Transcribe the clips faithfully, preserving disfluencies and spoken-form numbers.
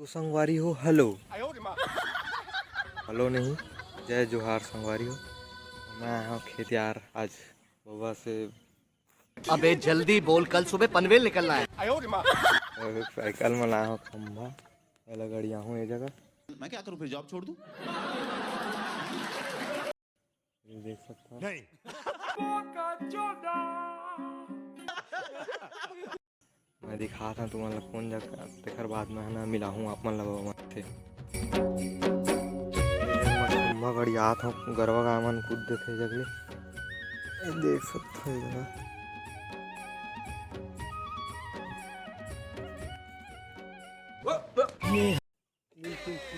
तो संगवारी हो, हेलो। हेलो नहीं, जय जोहार संगवारी हो। मैं आया हूँ खेत यार, आज बबा से। अबे जल्दी बोल, कल सुबह पनवेल निकलना है। अ, साइकिल में लाया हूँ खंभा, पहला गड़िया हूँ ये जगह। मैं क्या करूँ फिर, जॉब छोड़ दूँ? ये देख सकता हूँ। नहीं। मैं दिखात हंव तुमन ला कोन जगह, तेकर बाद मैं ह ना मिलाहूँ आप मन ला बबा मन से। खंभा गड़ियात हंव, गरवा गाय मन कूद देथे जगले। ये देख सकत हो ये जगह।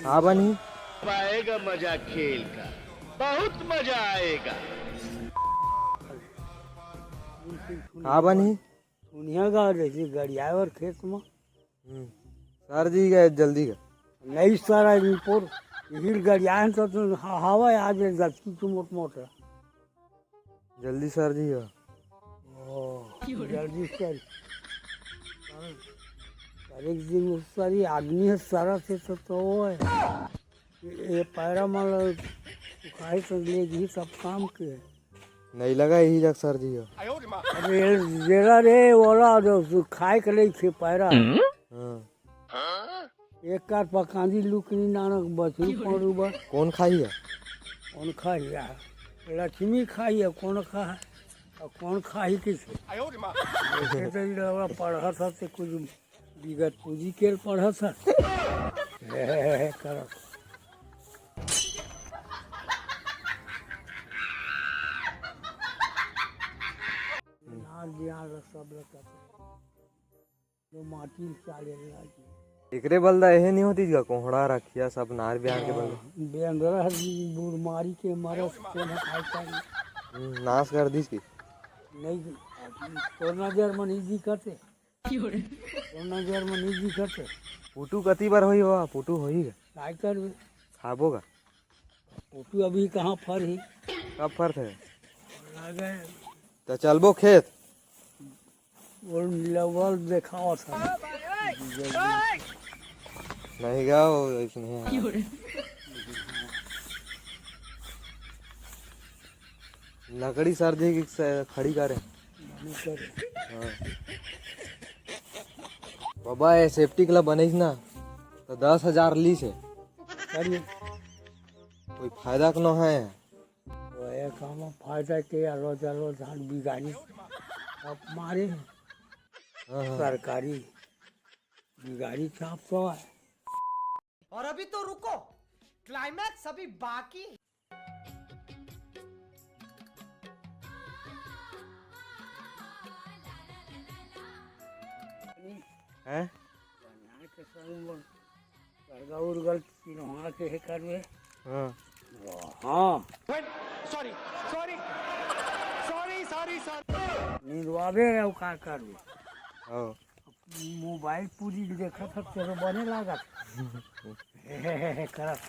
का बनही? अब आएगा मजा खेल का, बहुत मजा आएगा। का बनही? सुनिया गा जैसे गड़ियावर खेत में। हम्म। सर जी गए जल्दी का। नहीं सर, आज रिपोर्ट हिल गड़ियान तो, तो ह-, हवा आज गचकी के मोट मोट है। जल्दी सर जी हो। ओ, जल्दी सर। अरे, एक दिन उस सारी आदमी है, सारा से तो, तो वो है। ये, ये पैरा माल खाए तो लेगी सब काम के। नहीं लगा यही जग सर जी हो। अरे, जेरा रे, वाला जो खाए के नहीं खे पैरा। हाँ। एक कार पकांदी लुकनी नानक बछरू पड़ू बा। कौन खाही है? कौन खाही है? लक्ष्मी खाही है, कौन खा है? और कौन खाही किसे? ऐसे तो ये लोग पढ़त हते कुछ बिगत पूंजी के पढ़त हते। हे, हे, हे, करत। नार बिहार सब लोग जो माटी चाले लागी। एकरे बलदा एहे नहीं होती का कोहड़ा रखिया सब नार बिहार के बलदा। हाँ, बेंदरा हर बूढ़ मारी के मरस कोन खाई पाई। हम्म, नाश कर दीस की। नहीं, तोर नजर में नहीं दिखते। तोर नजर में नहीं दिखते। पुटू कती बार होई हो, पुटू होई गा। काय करबे? खाबो गा। पुटू अभी कहाँ फर ही? कब फर थे? लगे। तो चलबो खेत। वो लेवल देखावत है। नहीं गा, वो ऐसे नहीं है। लकड़ी सर जी की स-, खड़ी करे। हाँ। बाबा, ये सेप्टिक ला बनईस ना, तो दस हजार लीस हे। अरे। कोई फायदा के नो है। ओए, काम फायदा के आलो जालो धान बिगाड़ी अब मारे हाँ, हाँ। सरकारी बिगाड़ी छाप तो है। और अभी तो रुको, क्लाइमैक्स अभी बाकी है। हैं? बना के संग में करगा उरगल किनवा के हे करवे। हाँ। हाँ। Sorry, sorry, sorry, sorry, sorry. निंदवाबे रे, का करबे? हाँ। मोबाइल पूरी देखत हस, तेरो बने लागत। करत।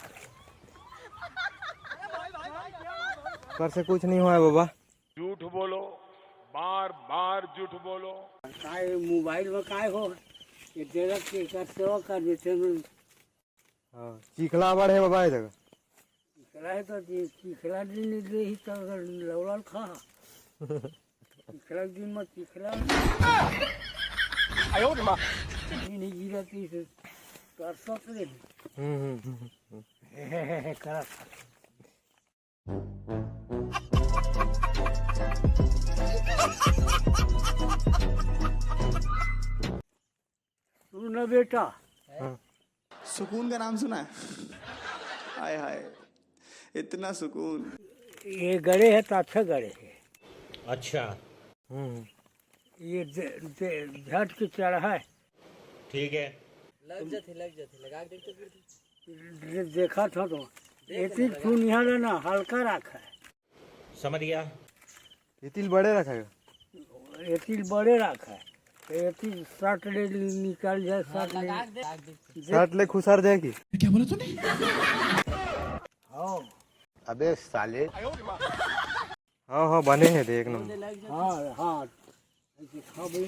कर से कुछ नहीं हुआ है बाबा। झूठ बोलो, बार बार झूठ बोलो। काय मोबाइल में काय हो? ये तेरा के कर सेवा कर देते हैं। हाँ, चिखला बड़ है बाबा ये जगह। चिखला है तो चि-, चिखला दिन दे ही तो अगर लौलाल खा। चिखला दिन में चिखला। आयो रे माँ। नहीं, नहीं गिरा तो इसे कर सकते हैं। हम्म, हम्म, हम्म, हम्म। करा। सुन ना बेटा। हाँ। सुकून का नाम सुना है? हाय हाय, इतना सुकून। ये गड़े है तो अच्छा गड़े है। अच्छा। हम्म। ये दे, दे, झट के चढ़ा है। ठीक है। लग जाते, लग जाते, लगा के देखते फिर। दे-, देखा था तो। देख एती लेना, लगा। सुनिया ना, हल्का रखा है। समझ गया। एतिल बड़े रखा है। एतिल बड़े रखा है। एतिल सट ले निकल जाए, हाँ, सट ले। लगा के दे, लगा के दे। सट ले खुसर जाए की? क्या बोला तूने? हाँ। अबे साले। हाँ, हाँ, बने है देख नंबर। हाँ, हाँ। ऐसे खा बे।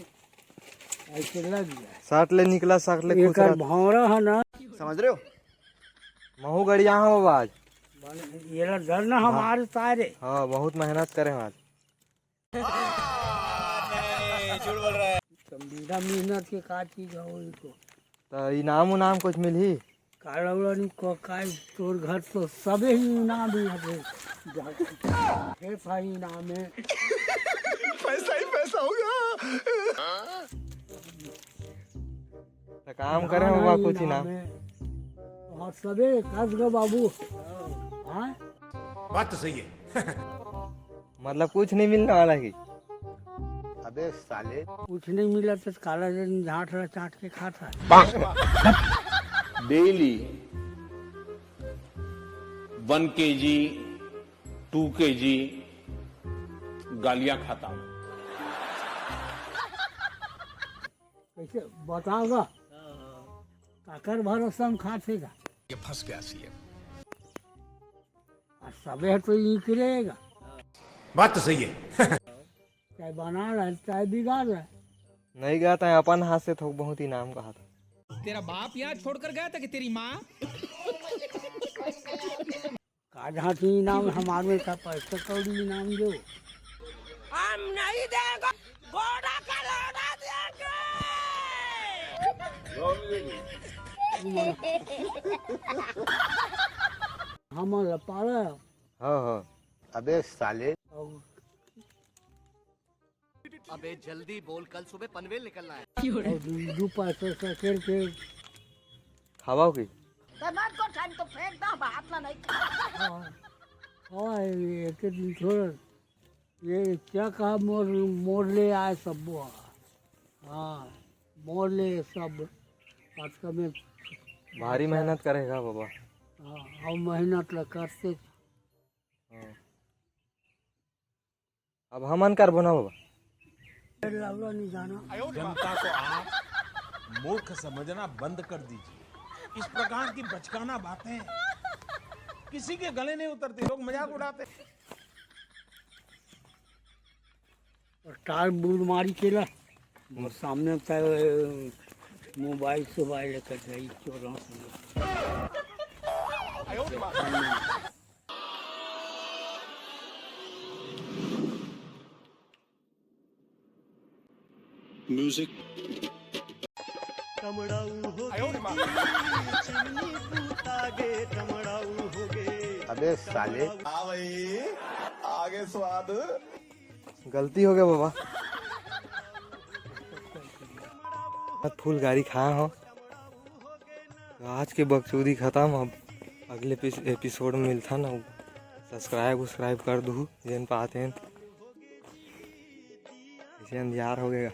ऐसे लग जाए। सट ले निकला, सट ले एकर खुसरा। भौंरा है ना। समझ रहे हो? महू गड़िया हूँ बाबा आज। ये ला डर ना हमारे सारे। हाँ, बहुत मेहनत करे हूँ आज। तो बिना मेहनत के का चीज हो इनको? तो इनाम उनाम कुछ मिलही? कालौड़न को काय तोर घर तो सबे ही इनाम ही हवे। ढेर सारी इनाम है। पैसा ही पैसा होगा। तो काम करे हो बा कुछ इनाम? है। और सबे कस गो बाबू। हाँ? बात तो सही है। मतलब कुछ नहीं मिलने वाला है कि? अबे साले। कुछ नहीं मिला तो काला दिन झांट रहा चाट के खाता है। Daily one KG, two KG गालियां खाता हूँ। कैसे बताओगा? काकर भरोसा में खाते का? ये फंस गया सीएम। और सबे तो इकरेगा। बात तो सही है। चाहे बना रहा है, चाहे बिगाड़ रहा है। नहीं गया था अपन हाथ से थोक बहुत इनाम कहा था। तेरा बाप यहाँ छोड़कर गया था कि तेरी माँ? का झांसी इनाम हमारे का पैसा कौड़ी इनाम दो। हम नहीं देंगे, गोड़ा का लोड़ा देंगे। हम पाला। हाँ, हाँ। अबे साले। और अबे जल्दी बोल, कल सुबह पनवेल निकलना है। और दू, दू पैसा सकेर के। खावा की? तो मत को खान तो फेंक दो, बात ना नहीं। हाँ, हाँ, ये एक दिन छोड़। ये क्या कहा, मोर, मोर ले आए सब वो। हाँ, मोर ले सब। आज का में भारी मेहनत करेगा बाबा। हाँ, हम मेहनत ला करते। हाँ। अब हमन करबो ना बाबा। जनता को आप मूर्ख समझना बंद कर दीजिए। इस प्रकार की बचकाना बातें किसी के गले नहीं उतरती, लोग मजाक उड़ाते। और टार बूर मारी केला, और सामने का मोबाइल सोबाइल लेकर जाई चोरों से। म्यूजिक। टमड़ाऊ हो गे, चिमनी पूता गे, टमड़ाऊ हो गे। अबे साले। हाँ भाई, आगे स्वाद। गलती हो गया बाबा। फुल गारी खाया हो। तो आज के बकचोदी खत्म। अब अगले एपिस-, एपिसोड में मिलथन। सब्सक्राइब उस्क्राइब कर दू जेन पाते हैं। इसे अंधियार हो गया।